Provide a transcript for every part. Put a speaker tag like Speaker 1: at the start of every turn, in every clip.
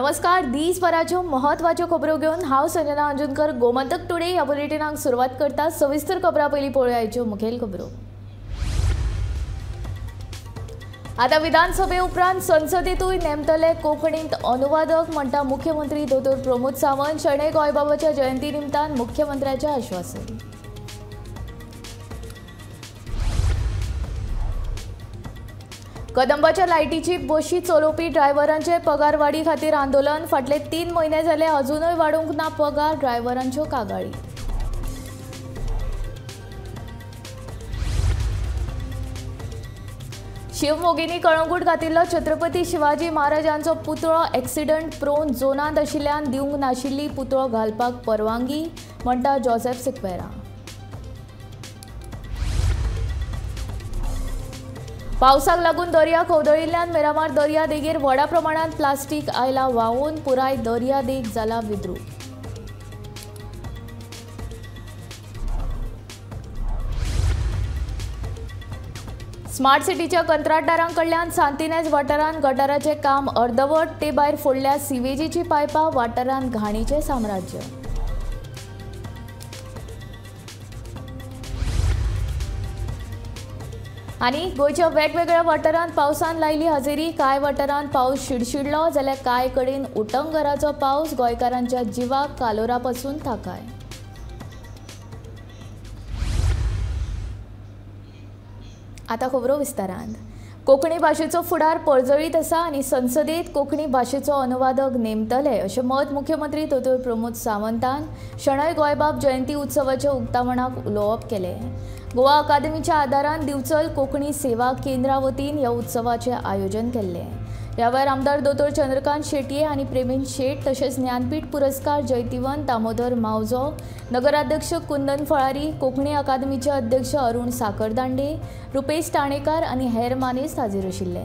Speaker 1: नमस्कार, दिसभराच्यो महत्वाच्यो खबरो घेवन हांव संजना अंजुनकर गोमंतक टुडे ह्या बुलेटिनाक सुरवात करता। सविस्तर खबरां पयलीं पळोवया मुखेल खबरो। आतां विधानसभे उपरांत संसदेतूय नेमतले कोंकणींत अनुवादक म्हणटा मुख्यमंत्री दोतोर प्रमोद सावंत। शणै गोंयबाबाच्या जयंती निमतान मुख्यमंत्र्याचें आश्वासन। कदंबाच्या लायटीची बशी चलोवपी ड्रायव्हरांचे पगारवाडी खातीर आंदोलन। फाटले 3 म्हयने जाले अजुनूय वाडूंक ना पगार, ड्रायव्हरांच्यो कागाळी। शिवमोगींनी कळंगूट घातिल्लो छत्रपती शिवाजी महाराजांचो पुतळो एक्सिडंट प्रोन झोनांत आशिल्ल्यान दिवंक नाशिल्ली पुतळो घालपाक परवानगी म्हणटा जोसेफ सिक्वेरा। पावसाक लागून दर्या खवदळिल्ल्यान मिरामार दर्या देगेर व्हडा प्रमाणांत प्लास्टीक आयला व्हांवून, पुराय दर्या देग जाला विद्रूप। स्मार्ट सिटीच्या कंत्राटदारां कडल्यान सांतिनेज वाठारांत गटाराचें काम अर्दवट, ते भायर फोडल्या सिवेजीची पायपां, वाठारांत घाणीचें साम्राज्य। आनी गोंयच्या वेगवेगळ्या वाठारांत पावसान लायली हजेरी। कांय वाठारांत पावस शिडशिडलो जाल्यार कांय कडेन उटंगराचो पावस गोंयकारांच्या जिवाक कालोरा पसून थाकाय। आतां खबरो विस्तारान। कोंकणी भाशेचो फुडार पर्जळीत आसा आनी संसदेत कोंकणी भाशेचो अनुवादक नेमतले अशें मत मुख्यमंत्री दोतोर प्रमोद सावंतान शणै गोंयबाब जयंती उत्सवाच्या उक्तावणाक उलोवप केलें। गोवा अकादमीच्या आदारान दिवचल कोंकणी सेवा केंद्रा वतीन ह्या उत्सवाचें आयोजन केल्लें। ह्या वेळार आमदार दोतोर चंद्रकांत शेटये आनी प्रेमेंद शेट तशेंच ज्ञानपीठ पुरस्कार जैतिवंत दामोदर मावजो, नगराध्यक्ष कुंदन फळारी, कोंकणी अकादमीचे अध्यक्ष अरुण साखरदांडे, रुपेश टाणेकार आनी हेर मानेस्त हाजीर आशिल्ले।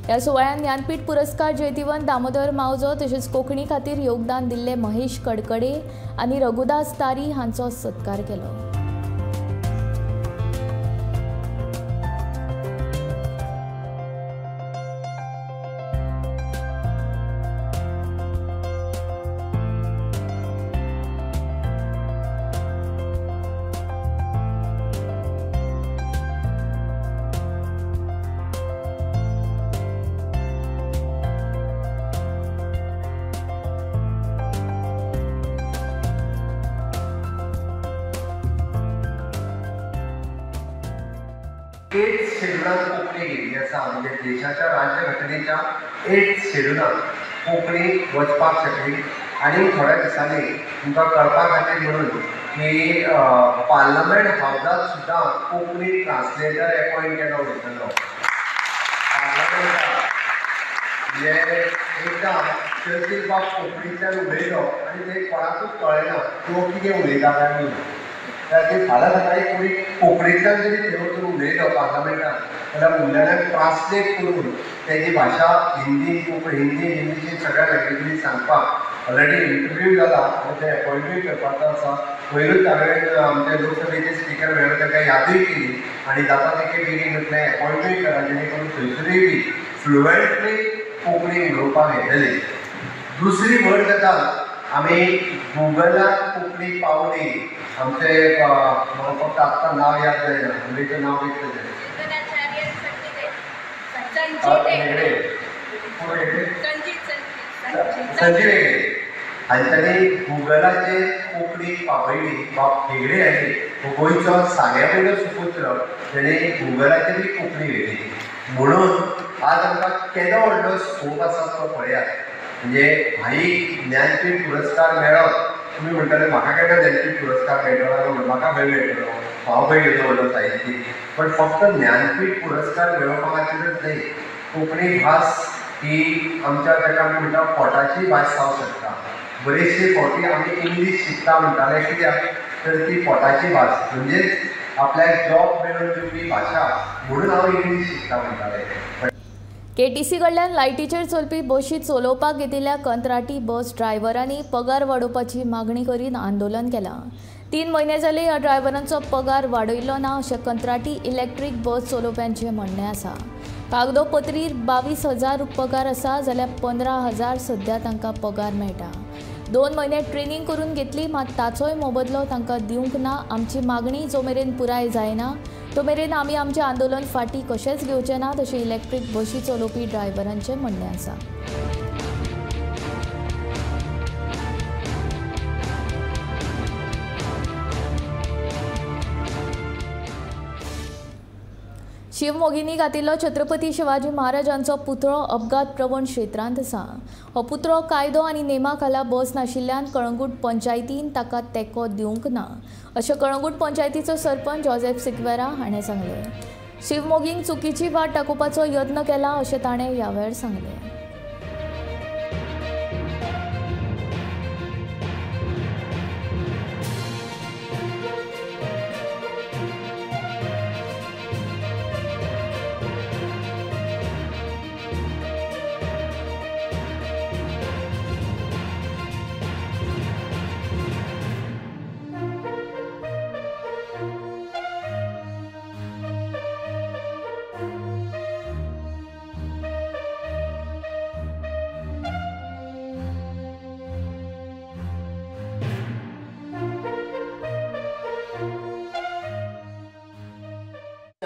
Speaker 1: ह्या सुवाळ्यांत ज्ञानपीठ पुरस्कार जैतिवंत दामोदर मावजो तशेंच कोंकणी खातीर योगदान दिल्ले महेश कडकडे आनी रघुदास तारी हांचो सत्कार केलो।
Speaker 2: एट शेड्युलान कोंकणी गेल्ली आसा, म्हणजे देशाच्या राज्यघटनेच्या 8 शेड्युलान कोंकणी वचपाक शकली। आनी थोड्या दिसांनी तुमकां कळपा खातीर म्हणून की पार्लमेंट हावजांत सुद्दां कोंकणी ट्रान्सलेटर एपॉयंट केलो वयतलो। पार्लमेंटाक म्हणजे एकदां चर्चील बाब कोंकणींतल्यान उलयलो आनी ते कोणाकूच कळ्ळें ना तो कितें उलयता काय म्हणून। ते फाल्यां सकाळी कोणी कोंकणींतल्यान जरी थंय वचून उलयलो पार्लमेंटान जाल्यार उलयल्यान ट्रान्सलेट करून तेजी भाशा हिंदी कोंकणी हिंदी इंग्लिशीन सगळ्या लँग्वेजींनी सांगपाक ऑलरेडी इंटरव्यू जाला आनी ते एपॉयंटूय करपाचो आसा। पयरूच हांवें आमचे लोकसभेचे स्पिकर मेळ्ळे तांकां यादूय केली आनी जाता तितके बेगीन म्हटलें एपॉयंटूय करा जेणे करून थंयसरूय बी फ्लुएंटली कोंकणी उलोवपाक येतली। दुसरी व्हड गजाल, आमी गुगलाक कोंकणी पावली। आमचे म्हाका फक्त आत्तां नांव याद जायना, मुलीचें नांव कितें तें, हेगडे, संजीव हेगडे हांच्यांनी गुगलाचेर कोंकणी पावयली। बाब हेगडे हांणी हो गोंयचो सांग्या वयलो सुपुत्र, तेणें गुगलाचेरूय कोंकणी व्हेली। म्हणून आज आमकां केदो व्हडलो स्कोप आसा तो पळयात। म्हणजे भाई ज्ञानपीठ पुरस्कार मेळत, तुमी म्हणटले म्हाका केन्ना ज्ञानपीठ पुरस्कार मेळटलो, म्हाका खंय मेळटलो, हांव खंय येदो व्हडलो साहित्यीक। पण फक्त ज्ञानपीठ पुरस्कार मेळोवपा खातीरच न्हय, कोंकणी भास ही आमच्या ताका आमी म्हणटा पोटाची भास जावंक शकता। बरेचशे फावटी आमी इंग्लीश शिकता म्हणटाले कित्याक तर ती पोटाची भास म्हणजेच आपल्याक जॉब मेळोवन दिवपी भाशा म्हणून हांव इंग्लीश शिकता म्हणटाले।
Speaker 1: केटीसी कडल्यान लायटीचेर चलपी बशी चलोवपाक घेतिल्ल्या कंत्राटी बस ड्रायव्हरांनी पगार वाडोवपाची मागणी करीत आंदोलन केलां। 3 म्हयने जाले ह्या ड्रायव्हरांचो पगार वाडयलो ना अशें कंत्राटी इलेक्ट्रीक बस चलोवप्यांचें म्हणणें आसा। कागदो पत्रीर 22,000 पगार आसा जाल्यार 15,000 सध्या तांकां पगार मेळटा। 2 म्हयने ट्रेनिंग करून घेतली मात ताचोय मोबदलो तांकां दिवंक ना। आमची मागणी जो मेरेन पुराय जायना तो मेरेन आमी आमचें आंदोलन फाटीं कशेंच घेवचें ना तशें इलेक्ट्रीक बशी चलोवपी ड्रायव्हरांचें म्हणणें आसा। शिवमोगिनी घातिल्लो छत्रपती शिवाजी महाराजांचो पुतळो अपघात प्रवण क्षेत्रांत आसा। हो पुतळो कायदो आनी नेमा खाला बस नाशिल्ल्यान कळंगूट पंचायतीन ताका तेंको दिवंक ना अशें कळंगूट पंचायतीचो सरपंच जोसेफ सिक्वेरा हाणें सांगलें। शिवमोगींक चुकीची वाट दाखोवपाचो यत्न केला अशें ताणें ह्या वेळार सांगलें।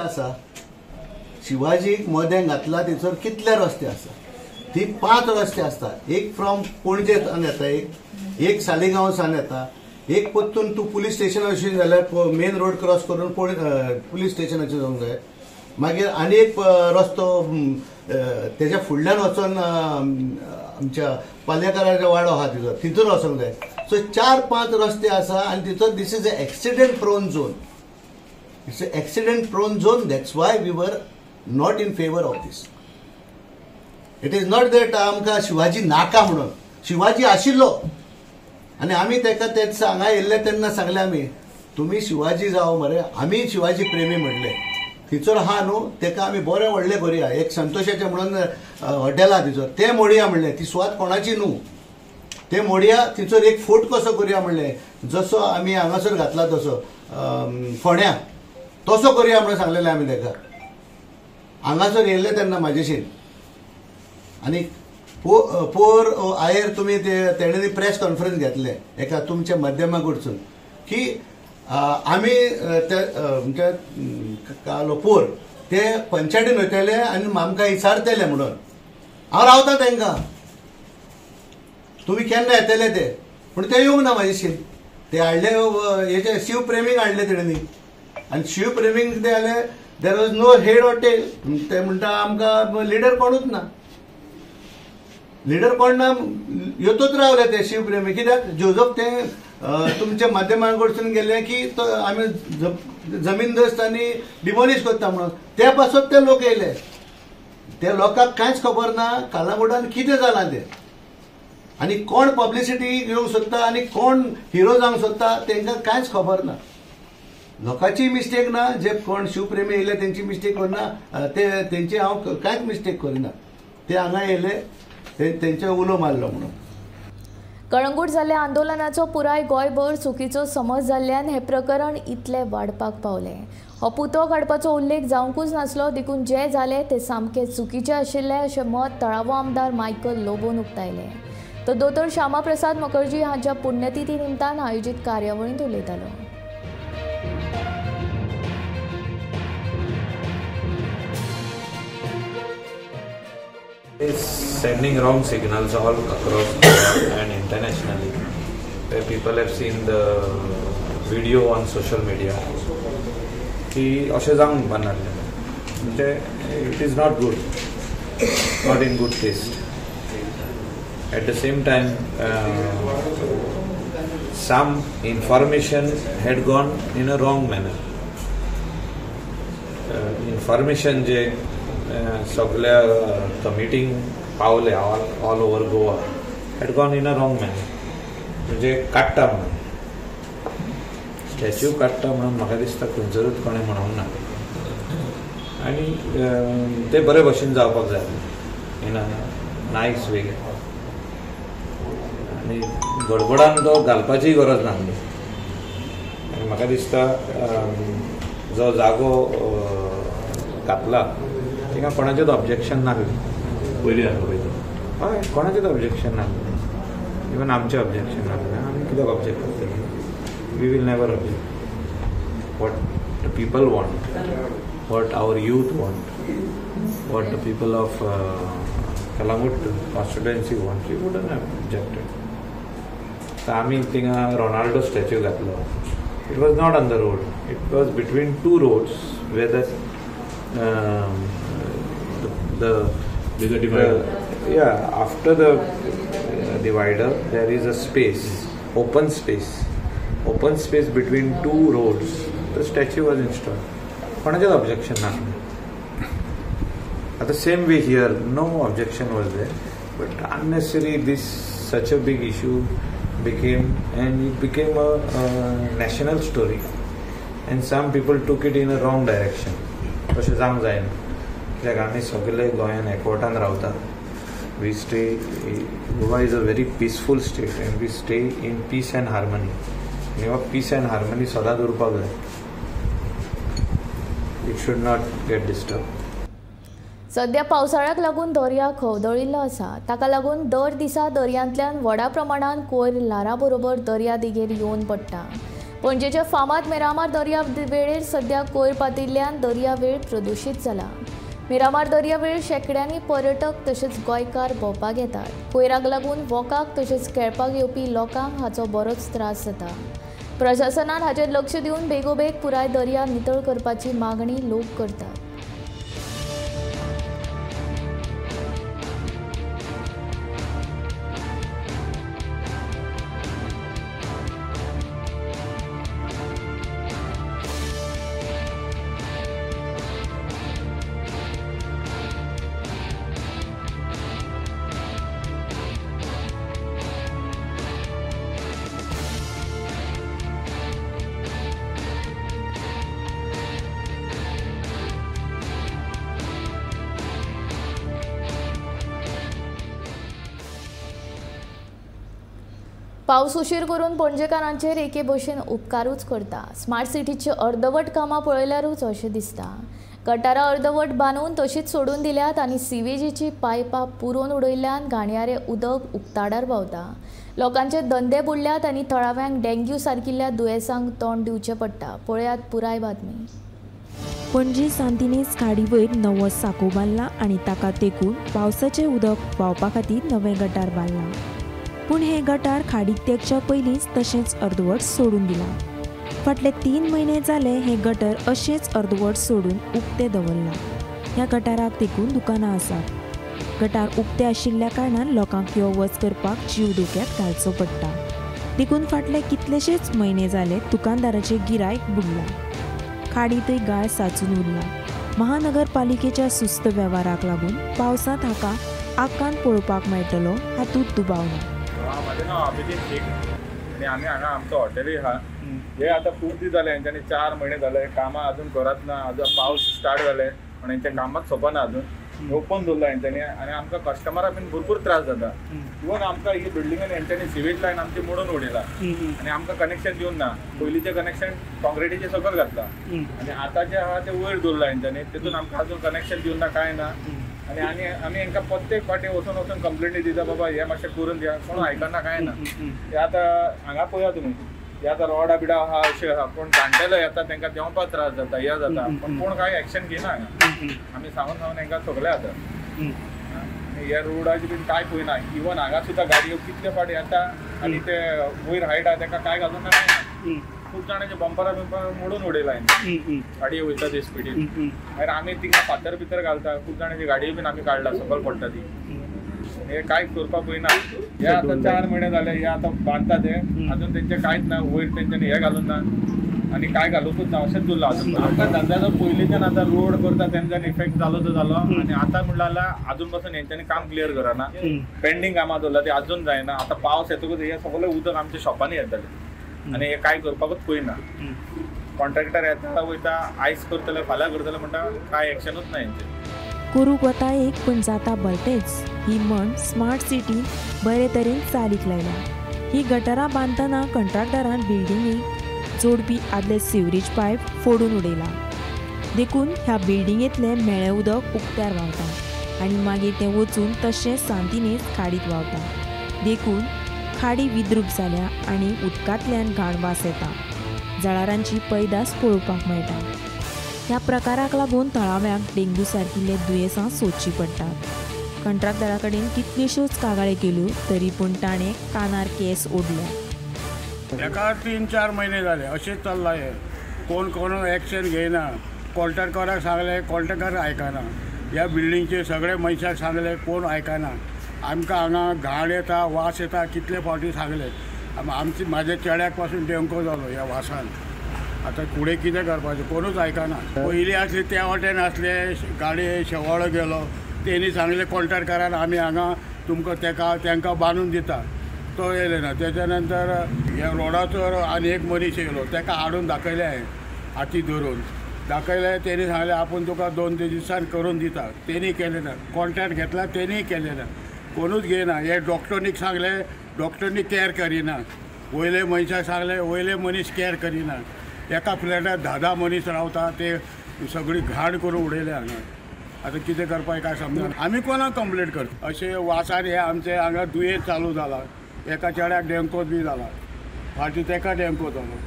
Speaker 3: आसा शिवाजीक मदें घातला थंयसर कितले रस्ते आसा, ती 5 रस्ते आसता। एक फ्रॉम पणजे सान येता, एक सालिगांव सान येता, एक परतून तूं पुलीस स्टेशनाशी जाल्यार मेन रोड क्रॉस करून पुलीस स्टेशनाचेर वचूंक जाय। मागीर आनी एक रस्तो तेज्या फुडल्यान वचोन आमच्या पालयेकाराचो वाडो आहा तिचो तितून वचोंक जाय। सो 4-5 रस्ते आसा आनी तितून this is a accident prone zone. It's an accident prone zone, that's why we were not in favor of this. It is not that आमकां शिवाजी नाका म्हणून, शिवाजी आशिल्लो आनी आमी ताका तेच हांगा येयल्ले तेन्ना सांगलें आमी तुमी शिवाजी जावं मरे, आमी शिवाजी प्रेमी म्हणलें। थंयसर आहा न्हू ताका आमी बरें व्हडलें करुया, एक संतोशाचें म्हणून हॉटेल आहा थंयसर तें मोडया म्हणलें, ती सुवात कोणाची न्हू तें मोडया, थंयसर एक फोट कसो करुया म्हणलें, जसो आमी हांगासर घातला तसो फोण्या तसो करुया म्हणून सांगलेलें आमी ताका। हांगासर येयल्ले तेन्ना म्हाजेशीन आनी पोर आयर तुमी तेणे प्रेस कॉन्फरन्स घेतले एका तुमच्या माध्यमा कडसून की आमी ते म्हणजे कालो पोर ते पंचायतीन वयतले आनी आमकां विचारतले म्हणून हांव रावता तांकां तुमी केन्ना येतले ते, पूण ते येवंक ना म्हाजेशीन। ते हाडले हेचे शिवप्रेमीक हाडले तेणेनी आनी शिवप्रेमीक ते जाल्यार there was no head or tail. ते म्हणटा आमकां लिडर कोणूच ना, लिडर कोण ना, येतूच रावले ते शिवप्रेमी। कित्याक जोजफ ते तुमच्या माध्यमा कडसून गेले की तो आमी जमीनदस्त आनी डिमोलिश करता म्हणून ते पासत ते लोक येयले। ते लोकांक कांयच खबर ना कालांगुटान कितें जालां तें आनी कोण पब्लिसिटी घेवंक सोदता आनी कोण हिरो जावंक सोदता तांकां कांयच खबर ना। लोकांची मिस्टेक ना, जे कोण शिवप्रेमी येयले तेंची मिस्टेक करना, ते तेंची हांव कांयच मिस्टेक करिना, ते हांगा येयले तेंचे उलो मारलो म्हणून।
Speaker 1: कळंगूट जाल्ल्या आंदोलनाचो पुराय गोंयभर चुकीचो समज जाल्ल्यान हें प्रकरण इतलें वाडपाक पावलें। हो पुतळो काडपाचो उल्लेख जावंकूच नासलो देखून जें जालें तें सामकें चुकीचें आशिल्लें अशें मत थळावो आमदार मायकल लोबोन उक्तायलें। तो दोतोर श्यामा प्रसाद मुखर्जी हांच्या पुण्यतिथी निमतान आयोजीत कार्यावळींत उलयतालो।
Speaker 4: Is sending wrong signals all across Goa and internationally, where people have seen the video on social media की अशें जावंक नासलें, म्हणजे it is not good, not in good taste. At the same time some information had gone in a wrong manner. Information जे सगळ्या कमिटींक पावले all over Goa had gone in a wrong manner. म्हणजे काडटा म्हणून स्टॅच्यू काडटा म्हणून म्हाका दिसता खंयसरूच कोणें म्हणूंक ना आनी ते बरे भशेन जावपाक जाय इन अ नायस वे आनी गडबडान तो घालपाचीय गरज नासली। आनी म्हाका दिसता जो जागो घातला थिंगा कोणाचेंच ऑब्जेक्शन नासलें.
Speaker 5: पयलीं आसलो पळय,
Speaker 4: हय, कोणाचेंच ऑब्जेक्शन नासलें, इवन आमचें ऑब्जेक्शन नासलें. आमी कित्याक ऑब्जेक्ट करतले? We will never object. What the people want, what our youth want, what the people of Calangute constituency want, we wouldn't have objected. तर आमी थिंगा रोनाल्डो स्टॅच्यू घातलो. It was not on the road, it was between two roads where the
Speaker 5: divider.
Speaker 4: Yeah, after the divider there is a space, open space, open space between two roads. The statue was installed. कोणाचेच objection नासलें. आतां same way here, no objection was there, but unnecessary this such a big issue became, and it became a national story, and some people took it in a wrong direction. तशें जावंक जायना, कित्याक आमी सगळे गोंयान एकवटान रावता. We stay, Goa is a very peaceful state and we stay in peace and harmony. आनी हो पीस अँड हार्मनी सदांच उरपाक जाय. It should not get disturb.
Speaker 1: सध्या पावसाळ्याक लागून दर्या खवदळिल्लो आसा. ताका लागून दर दिसा दर्यांतल्यान व्हडा प्रमाणान कोयर ल्हारां बरोबर दर्या देगेर येवन पडटा. पणजेच्या फामाद मिरामार दर्या वेळेर सध्या कोयर पातिल्ल्यान दर्यावेळ प्रदुशीत जाला. मिरामार दर्यावेळ शेंकड्यांनी पर्यटक तशेंच गोंयकार भोंवपाक येतात. कोयराक लागून वॉकाक तशेंच खेळपाक येवपी लोकांक हाचो बरोच त्रास जाता. प्रशासनान हाचेर लक्ष दिवन बेगोबेग पुराय दर्या नितळ करपाची मागणी लोक करतात. पावस उशीर करून पणजेकारांचेर एके भशेन उपकारूच करता. स्मार्ट सिटीची अर्दवट कामां पळयल्यारूच अशें दिसता. गटारां अर्दवट बांदून तशीच सोडून दिल्यात आनी सिवेजीची पायपां पुरोवन उडयल्ल्यान घाणयारें उदक उक्ताडार व्हांवता. लोकांचे धंदे बुडल्यात आनी थळाव्यांक डेंग्यू सारकिल्ल्या दुयेंसांक तोंड दिवचें पडटा. पळयात पुराय बातमी.
Speaker 6: पणजी सांतिनेज खाडी वयर नवो साको बांदला आनी ताका तेकून पावसाचें उदक व्हांवपा खातीर नवें गटार बांदलां. पूण हें गटार खाडीक तेंकच्या पयलींच तशेंच अर्दवट सोडून दिलां. फाटले 3 म्हयने जाले हें गटर अशेंच अर्दवट सोडून उक्तें दवरलां. ह्या गटाराक तेकून दुकानां आसात. गटार उक्तें आशिल्ल्या कारणान लोकांक यो वच करपाक जीव धोक्यांत घालचो पडटा. देखून फाटले कितलेशेच म्हयने जाले दुकानदाराचें गिरायक बुडलां. खाडींतय गाळ साचून उरला. महानगरपालिकेच्या सुस्त वेव्हाराक लागून पावसांत हाका आकांत पळोवपाक मेळटलो हातूंत दुबाव ना.
Speaker 7: म्हाजें नांव अभिजीत शेख आनी आमी हांगा आमचो हॉटेलूय आहा. हे आतां खूब दीस जाले हेंच्यांनी 4 म्हयने जाले कामां अजून करत ना. अजून पावस स्टार्ट जाले पूण हेंचें कामांच सोंपना अजून. ओपन दवरला हेंच्यांनी आनी आमकां कस्टमराक बीन भरपूर त्रास जाता. इवन आमकां ही बिल्डिंगेन हेंच्यांनी सिवेज लायन आमची मोडून उडयला आनी आमकां कनेक्शन दिवन ना. पयलींचें कनेक्शन कॉन्क्रिटीचें सकयल घातलां आनी आतां जें आहा तें वयर दवरलां हेंच्यांनी, तेतून आमकां अजून कनेक्शन दिवन ना, कांय ना. आनी आनी आमी हांकां प्रत्येक फावटी वचून वचून कंप्लेनी दिता, बाबा हें मातशें करून दिया, कोण आयकना कांय ना. हे आतां हांगा पळया तुमी, हे आतां रोडा बिडा आहा अशें आहा, कोण जाणटेलो येता तांकां देंवपाक त्रास जाता, हें जाता, पूण कोण कांय एक्शन घेयना हांगा. आमी सांगून सांगून हांकां सगळें आतां आनी ह्या रोडाचें बीन कांय पळयना. इवन हांगा सुद्दां गाडयो कितले फावटी येता आनी ते वयर हायट आहा तांकां कांय घालून ना, कांय ना. खूब जाणांचे बंपरा बिंपरा मोडून उडयला गाडयो वयता ते स्पिडीन. मागीर आमी थिंगा फातर भितर घालता, खूब जाणांची गाडयो बीन आमी काडला, सकयल पडटा ती. हे कांय करपाक पळयना. हे आतां 4 म्हयने जाले हे आतां बांदता ते, अजून तेंचें कांयच ना, वयर तेंच्यांनी हें घालून ना आनी कांय घालुकूच ना, अशेंच उरलां अजून. आमकां धंद्याचो पयलींच्यान आतां रोड करता तेंच्यान इफेक्ट जालो तो जालो आनी आतां म्हणल्यार जाल्यार अजून पासून हेंच्यांनी काम क्लियर करना, पेंडींग कामां दवरला ती अजून जायना. आतां पावस येतकूच हे सगळें उदक आमच्या शॉपांनी येतलें आनी हे कांय करपाकूच पळयना. कॉन्ट्रॅक्टर येता वयता, आयज करतले फाल्यां करतले म्हणटा, कांय एक्शनूच ना हेंचें.
Speaker 6: करूंक वता एक पूण जाता भलतेंच ही म्हण स्मार्ट सिटीन बरे तरेन चालीक लायल्या. ही गटारां बांदतना कंत्राटदारान बिल्डिंगेक जोडपी आदले सिवरेज पायप फोडून उडयला. देखून ह्या बिल्डिंगेंतलें म्हेळें उदक उक्त्यार व्हांवता आनी मागीर तें वचून तशें सांतिनेज खाडीत व्हांवता. देखून खाडी विद्रूप जाल्या आनी उदकांतल्यान घाण वास येता. जळारांची पैदास पळोवपाक मेळटा. ह्या प्रकाराक लागून थळाव्यांक डेंग्यू सारकिल्ले दुयेंसां सोदचीं पडटात. कंत्राटदारा कडेन कितल्योश्योच कागाळी केल्यो तरी पूण ताणें कानार केस ओडले.
Speaker 8: एका 3-4 महिने जाले अशेंच चल्लां हें. कोण कोण एक्शन घेयना. कॉन्ट्रॅक्टराक सांगलें, कॉन्ट्रॅक्टर आयकना. ह्या बिल्डिंगचे सगळे मनशाक सांगलें, कोण आयकना. आमकां हांगा घाण येता, वास येता, कितले फावटी सांगलें. आमची म्हाज्या चेड्याक पासून डेंगू जालो ह्या वासान. आतां फुडें कितें करपाचें कोणूच आयकना. पयलीं आसले त्या वाटेन आसले गाडी शेवाळो गेलो, तेणी सांगलें कॉन्ट्रॅक्टरान आमी हांगा तुमकां तेका तांकां बांदून दिता, तो येयले ना. तेच्या नंतर ह्या रोडाचोर आनी एक मनीस येयलो, तेका हाडून दाखयलें हांवें, हाती धरून दाखयलें. तेणी सांगलें आपूण तुका 2-3 दिसान करून दिता, तेणी केलें ना. कॉन्ट्रॅक्ट घेतला तेणीय केलें ना, कोणूच घेयना. हे डॉक्टरनीक सांगलें, डॉक्टरनी कॅर करिना. वयले मनशाक सांगलें, वयले मनीस कॅर करिना. एका फ्लॅटार 10-10 मनीस रावता, ते सगळी घाण करून उडयले हांगा. आतां कितें करपाक काय समजना. आमी कोणाक कंप्लेट करता? अशें वासान हे आमचे हांगा दुयेंस चालू जाला. एका चेड्याक डेंगू बी जाला, फाटीं तेका डेंगू जालो.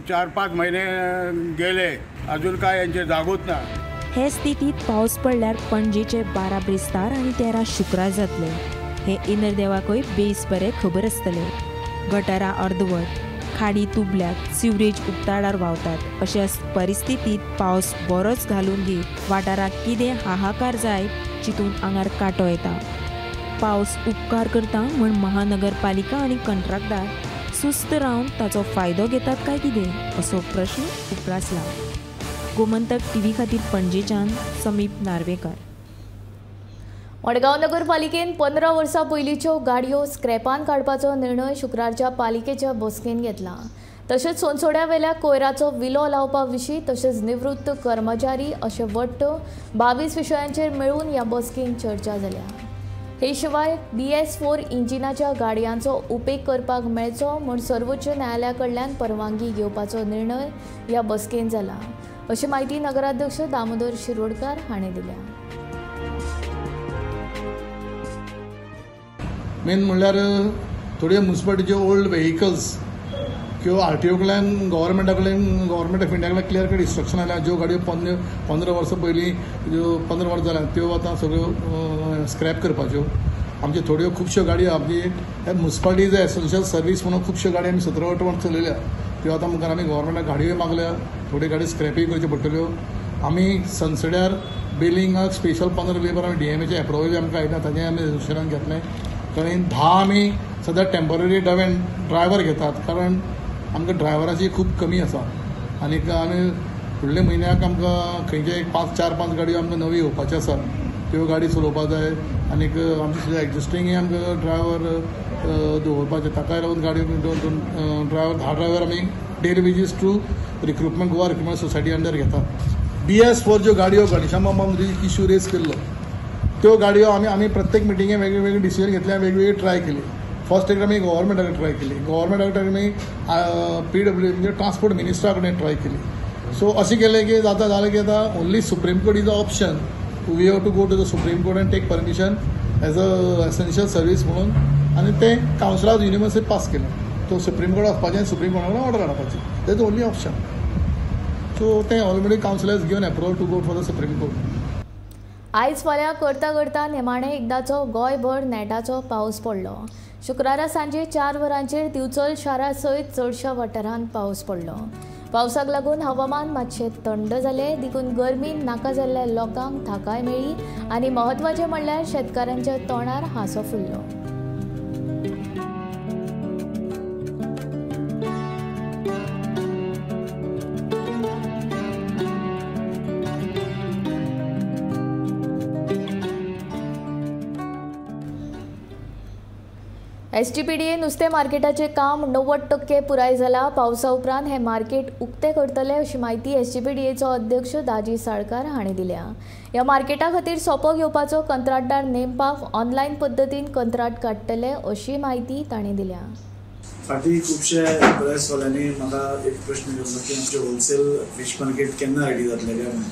Speaker 8: 4-5 महिने गेले, अजून काय यांचे जागूच ना.
Speaker 6: हे स्थितीत पावस पडल्यार पणजेचे 12 ब्रेस्तार आनी 13 शुक्रार जातले हे इंद्रदेवाकय बेस बरें खबर आसतलें. गटारां अर्दवट, खाडी तुबल्यात, सिवरेज उक्ताडार व्हांवतात. अशा परिस्थितीत पावस बरोच घालून घेत वाठाराक कितें हाहाकार जायत चिंतून आंगार कांटो येता. पावस उपकार करता म्हूण महानगरपालिका आनी कंत्राटदार सुस्त रावन ताचो फायदो घेतात काय कितें असो प्रश्न उप्रासला. गोमंतक टीव्ही खातीर पणजेच्यान समीप नार्वेकर.
Speaker 1: मडगांव नगरपालिकेन 15 वर्सां पयलींच्यो गाडयो स्क्रॅपान काडपाचो निर्णय शुक्रारच्या पालिकेच्या बसकेन घेतला. तशेंच सोनसोड्यावेल्या कोयराचो विलो लावपा विशीं तशेंच निवृत्त कर्मचारी अशे वट्ट 22 विशयांचेर मेळून ह्या बसकेन चर्चा जाल्या. हे शिवाय BS4 इंजिनाच्या गाडयांचो उपेग करपाक मेळचो म्हूण सर्वोच्च न्यायालया कडल्यान परवानगी घेवपाचो निर्णय ह्या बसकेन जाला अशी म्हायती नगराध्यक्ष दामोदर शिरोडकर हांणी दिल्या.
Speaker 9: मेन म्हणल्यार थोड्यो म्युनिसिपालिटीच्यो ओल्ड व्हेकल्स किंवा आरटीओ कडल्यान गव्हर्मेंटा कडल्यान गव्हर्मेंट ऑफ इंडिया कडल्यान क्लियर कट इन्स्ट्रक्शन आयल्या, ज्यो गाडयो 15 वर्सां पयलीं ज्यो 15 वर्सां जाल्या त्यो आतां सगळ्यो स्क्रॅप करपाच्यो. आमच्यो थोड्यो खुबश्यो गाडयो आमची म्युनिसिपालिटी is essential service म्हणून खुबश्यो गाडयो आमी 17-18 वर्सां चलयल्या, त्यो आतां मुखार आमी गव्हर्मेंटाक गाडयोय मागल्या, थोड्यो गाडयो स्क्रॅपूय करच्यो पडटल्यो. आमी सनसड्यार बिलिंगाक स्पेशल 15 लेबर आमी डीएमएचें एप्रुवल आमकां आयला, ताजें आमी रेजिस्ट्रेशन घेतलें. कारण 10 आमी सद्या टेम्पररी ड्रायव्हर घेतात, कारण आमकां ड्रायव्हराची खूब कमी आसा. आनीक आमी फुडल्या म्हयन्याक आमकां खंयचे 4-5 गाडयो आमकां नवी येवपाच्यो आसा, त्यो गाडी चलोवपाक जाय. आनीक आमचे सुद्दां एग्जिस्टींगय आमकां ड्रायव्हर दवरपाचे, ताकाय लागून गाडयो 2-2 ड्रायव्हर 10 ड्रायव्हर आमी daily wages through recruitment Goa recruitment society under घेतात. BS4 ज्यो गाडयो गणेशा मामान इशू रेज केल्लो त्यो गाडयो आमी आमी प्रत्येक मिटिंगे वेगळे डिसिजन घेतले, वेगवेगळी ट्राय केली. फर्स्ट एक आमी गव्हर्मेंटा कडेन ट्राय केली, गव्हर्मेंटा कडेन आमी PW म्हणजे ट्रान्सपोर्ट मिनिस्टरा कडेन ट्राय केली. सो अशें केलें की जाता जालें की आतां only Supreme Court is a option. We have to go to the Supreme Court and take permission as a essential service म्हणून, आनी तें कावन्सिलाक युनिवर्सिटी पास केलें. तो सुप्रीम कोर्ट वचपाचें आनी सुप्रीम कोर्टा कडेन ऑर्डर हाडपाची, that is only option. So तें already council has given approval to go for the Supreme Court.
Speaker 1: आयज फाल्यां करता करता निमाणें एकदाचो गोंयभर नेटाचो पावस पडलो. शुक्रारा सांजे 4 वरांचेर दिवचल शारा सयत चडश्या वाठारांत पावस पडलो. पावसाक लागून हवामान मातशें थंड जालें, देखून गरमीन नाका जाल्ल्या लोकांक थाकाय मेळ्ळी आनी म्हत्वाचें म्हणल्यार शेतकारांच्या तोंडार हांसो फुल्लो. एसजीपीडीए नुस्तें मार्केटाचें काम 90% पुराय जाला. पावसा उपरांत हें मार्केट उक्तें करतले अशी म्हायती एसजीपीडीएचो अध्यक्ष दाजी साळकार हांणी दिल्या. ह्या मार्केटा खातीर सोपो घेवपाचो कंत्राटदार नेमपाक ऑनलायन पद्दतीन कंत्राट काडटले अशी म्हायती तांणी दिल्या.
Speaker 10: फाटीं खुबशे प्रेसवाल्यांनी म्हाका एक प्रश्न केल्लो की आमचें होलसेल फीश मार्केट केन्ना रेडी जातलें काय म्हणून,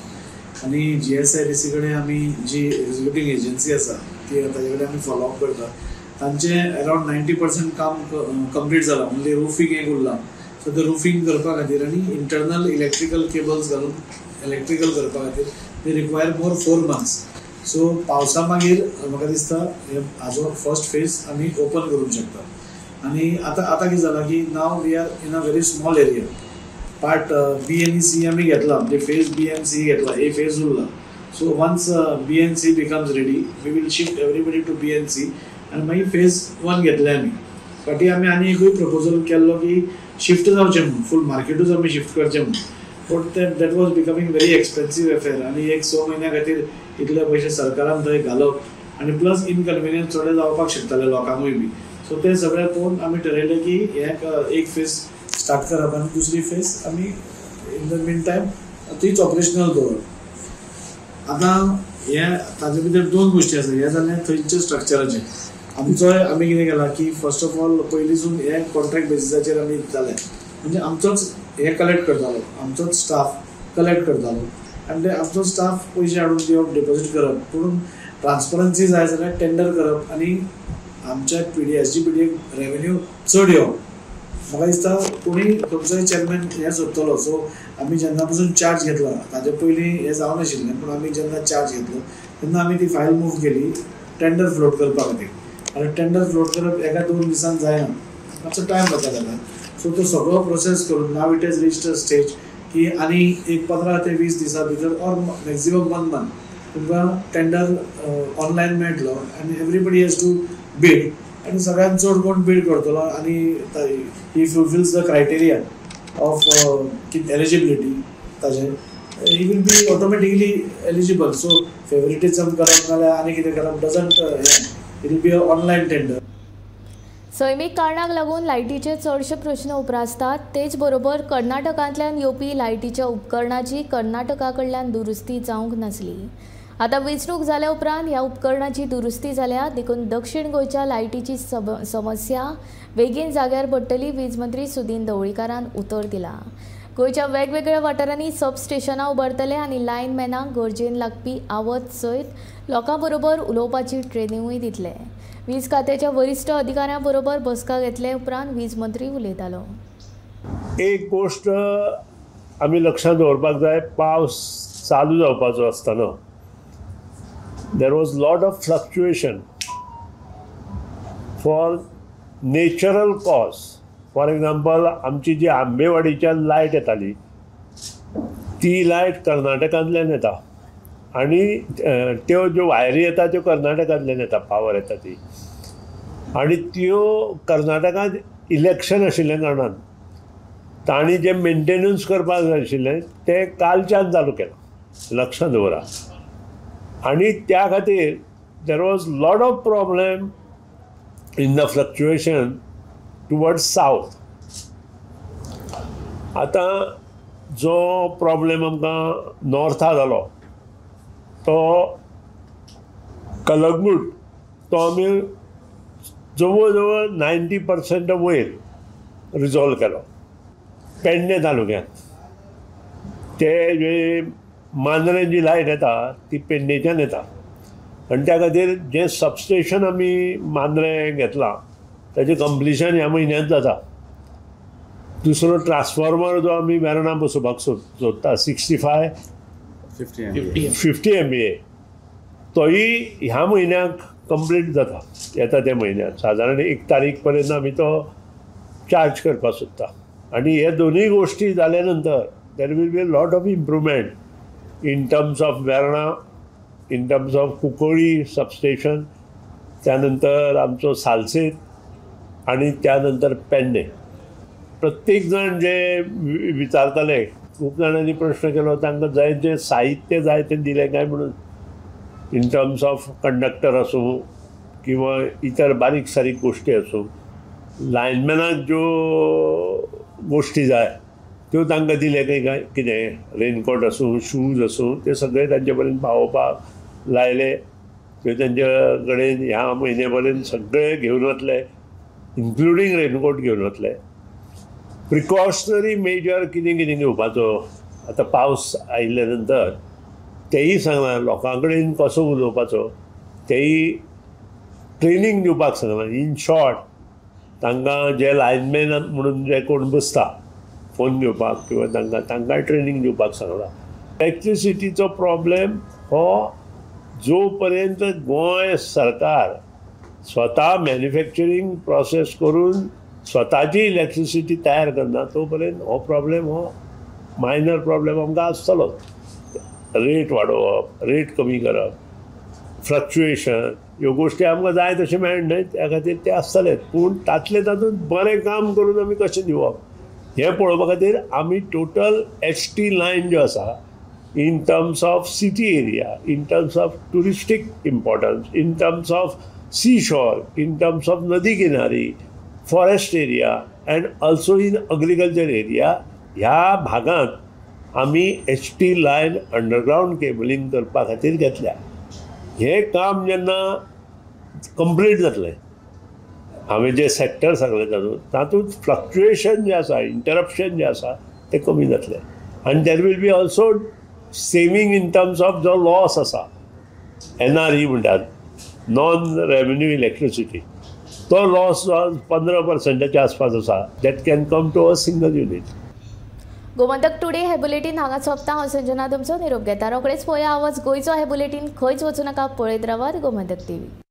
Speaker 10: आनी GSIDC कडेन आमी जी एक्झिक्युटीव एजन्सी आसा ती ताजे कडेन आमी फॉलोअप करता. तांचें अरावंड 90% काम कंप्लीट जालां, ओन्ली रुफींग एक उरलां. सो ते रुफींग करपा खातीर आनी इंटरनल इलेक्ट्रिकल केबल्स घालून इलेक्ट्रिकल करपा खातीर ते रिक्वायर मोर 4 months. सो पावसा मागीर म्हाका दिसता हाजो फर्स्ट फेज आमी ओपन करूंक शकता. आनी आतां आतां कितें जालां की now we are in a very small area. Part B आनी सी आमी घेतला, म्हणजे फेज बी आनी सी घेतला, ए फेज उरला. So once B and C becomes ready we will shift everybody to B and C आनी मागीर फेज 1 घेतले आमी. फाटीं आमी आनी एकूय प्रपोजल केल्लो की शिफ्ट जावचें म्हणून, फूल मार्केटूच आमी शिफ्ट करचें म्हणून, but that was becoming very expensive affair. आनी एक 6 म्हयन्या खातीर इतले पयशे सरकारान थंय घालप आनी प्लस इनकन्विनियन्स थोडे जावपाक शकताले लोकांकूय बी. सो ते सगळें पळोवन आमी ठरयलें की हें एक फेज स्टार्ट करप आनी दुसरी फेज आमी इन the mean time तीच ऑपरेशनल दवरप. आतां हें ताजे भितर 2 गोश्टी आसा. हें जालें थंयचें स्ट्रक्चराचें. आमचोय आमी कितें केलां की फर्स्ट ऑफ ऑल पयलींसून हें कॉन्ट्रॅक्ट बेसिसाचेर आमी जालें, म्हणजे आमचोच हें कलेक्ट करतालो, आमचोच स्टाफ कलेक्ट करतालो आनी ते आमचो स्टाफ पयशे हाडून दिवप, डिपॉजीट करप. पूण ट्रान्सपरन्सी जाय जाल्यार टेंडर करप आनी आमच्या PD SGPDA revenue चड येवप. म्हाका दिसता कोणूय खंयचोय चेअरमॅन हें सोदतलो. सो आमी जेन्ना पसून चार्ज घेतला ताजे पयलीं हें जावनाशिल्लें, पूण आमी जेन्ना चार्ज घेतलो तेन्ना आमी ती फायल मूव केली टेंडर फ्लोट करपा खातीर. आनी टेंडर फ्लोट करप एका 2 दिसान जायना, मातसो टायम वता ताका. सो तो सगळो प्रोसेस करून now it has reached a stage की आनी एक 15 ते 20 दिसां भितर ऑर मॅक्झिमम 1 मंथ तुमकां टेंडर ऑनलायन मेळटलो आनी एवरीबडी हॅज टू बीड आनी सगळ्यांत चड कोण बीड करतलो आनी he fulfils the criteria of eligibility ताजें he will be automatically eligible. So favouritism करप नाल्यार आनी कितें करप doesn't, it will be a online tender.
Speaker 1: सैमीक कारणाक लागून लायटीचे चडशे प्रश्न उप्रासतात, तेच बरोबर कर्नाटकांतल्यान येवपी लायटीच्या उपकरणाची कर्नाटका कडल्यान दुरुस्ती जावंक नासली. आतां वेंचणूक जाल्या उपरांत ह्या उपकरणाची दुरुस्ती जाल्या, देखून दक्षिण गोंयच्या लायटीची समस्या बेगीन जाग्यार पडटली, वीज मंत्री सुदीन ढवळीकारान उतर दिलां. गोंयच्या वेगवेगळ्या वाठारांनी सब स्टेशनां उबारतले आनी लायनमॅनांक गरजेन लागपी आवत सयत लोकां बरोबर उलोवपाची ट्रेनिंगूय दितले. वीज खात्याच्या वरिश्ठ अधिकाऱ्यां बरोबर बसका घेतले उपरांत वीज मंत्री उलयतालो.
Speaker 11: एक गोष्ट आमी लक्षांत दवरपाक जाय, पावस चालू जावपाचो आसतना there was lot of fluctuation for natural cause. For example, आमची जी आंबेवाडीच्यान लायट येताली ती लायट कर्नाटकांतल्यान येता आनी त्यो ज्यो वायरी येता त्यो कर्नाटकांतल्यान येता, पावर येता ती, आनी त्यो कर्नाटकांत इलेक्शन आशिल्ल्या कारणान तांणी जें मेंटेनन्स करपाक जाय आशिल्लें तें कालच्यान चालू केलां, लक्षांत दवरा. आनी त्या खातीर there was lot of problem in the fluctuation towards south. आतां जो प्रॉब्लेम आमकां नॉर्था जालो तो कलंगूट, तो आमी जवळ जवळ 90% वयर रिजॉल्व केलो. पेडणे तालुक्यांत ते जे मांद्रें जी लायट येता ती पेडणेच्यान येता आनी त्या खातीर जें सबस्टेशन आमी मांद्रें घेतलां ताचें कंप्लिशन ह्या म्हयन्यांत जाता. दुसरो ट्रान्सफॉर्मर जो आमी वेर्णा बसोवपाक सोदता 65 50 MVA तोय ह्या म्हयन्याक कंप्लीट जाता, येता त्या म्हयन्याक सादारण 1 तारीख पर्यंत आमी तो चार्ज करपाक सोदता. आनी हे दोनूय गोश्टी जाल्या नंतर there will be a lot of improvement in terms of Verna, in terms of Cuncolim substation, त्यानंतर आमचो सालसेत आनी त्यानंतर पेडणे. प्रत्येक जाण जे विचारताले, खूब जाणांनी प्रश्न केलो, तांकां जाय जें साहित्य जाय तें दिलें काय म्हणून, इन टर्म्स ऑफ कंडक्टर आसूं किंवा इतर बारीक सारीक गोश्टी आसूं, लायनमॅनाक ज्यो गोश्टी जाय त्यो तांकां दिले काय कितें, रेनकोट आसूं, शूज आसूं, ते सगळे तांचे पर्यंत पावोवपाक लायले. त्यो तांचे कडेन ह्या म्हयन्या पर्यंत सगळे घेवन वतले. इन्क्लुडींग रेनकोट घेवन वतले. प्रिकॉशनरी मेजर कितें कितें घेवपाचो आतां पावस आयिल्ल्या नंतर तेंय सांगलां, लोकां कडेन कसो उलोवपाचो तेंय ट्रेनींग दिवपाक सांगलां. इन शॉर्ट तांकां जे लायनमॅन म्हणून जे कोण बसता फोन घेवपाक किंवा तांकां तांकांय ट्रेनींग दिवपाक सांगलां. इलेक्ट्रिसिटीचो प्रॉब्लेम हो जो पर्यंत गोंय सरकार स्वता मॅन्युफॅक्चरींग प्रोसेस करून स्वताची इलेक्ट्रिसिटी तयार करना तो पर्यंत हो प्रॉब्लेम हो मायनर प्रॉब्लेम आमकां आसतलो. रेट वाडोवप, रेट कमी करप, फ्लक्च्युएशन ह्यो गोश्टी आमकां जाय तशें मेळना, त्या खातीर ते आसतलेच. पूण तातले तातूंत बरें काम करून आमी कशें दिवप हें पळोवपा खातीर आमी टोटल एच टी लायन ज्यो आसा in terms of city area, in terms of touristic importance, in terms of sea shore, in terms of नदी किनारी, forest area and also in agriculture area, ह्या भागांत आमी H T line underground cabling करपा खातीर घेतल्या. हें काम जेन्ना कंप्लीट जातलें, हांवें जे सॅक्टर सांगले तातूंत तातूंत फ्लक्च्युएशन जें आसा, इंटरप्शन जें आसा तें कमी जातलें आनी there will be also saving in terms of जो लॉस आसा, एन आर ई म्हणटात, नॉन रेवेन्यू इलेक्ट्रिसिटी, तो लॉस जो 15 पर्संटाच्या आसपास आसा, that can come to a single unit.
Speaker 1: Gomantak today हे बुलेटीन हांगा सोंपता. हांव संजना तुमचो निरोप घेता. रोखडेच पळया आवाज गोंयचो हे बुलेटीन. खंयच वचूं नाका, पळयत रावात गोमंतक टीव्ही.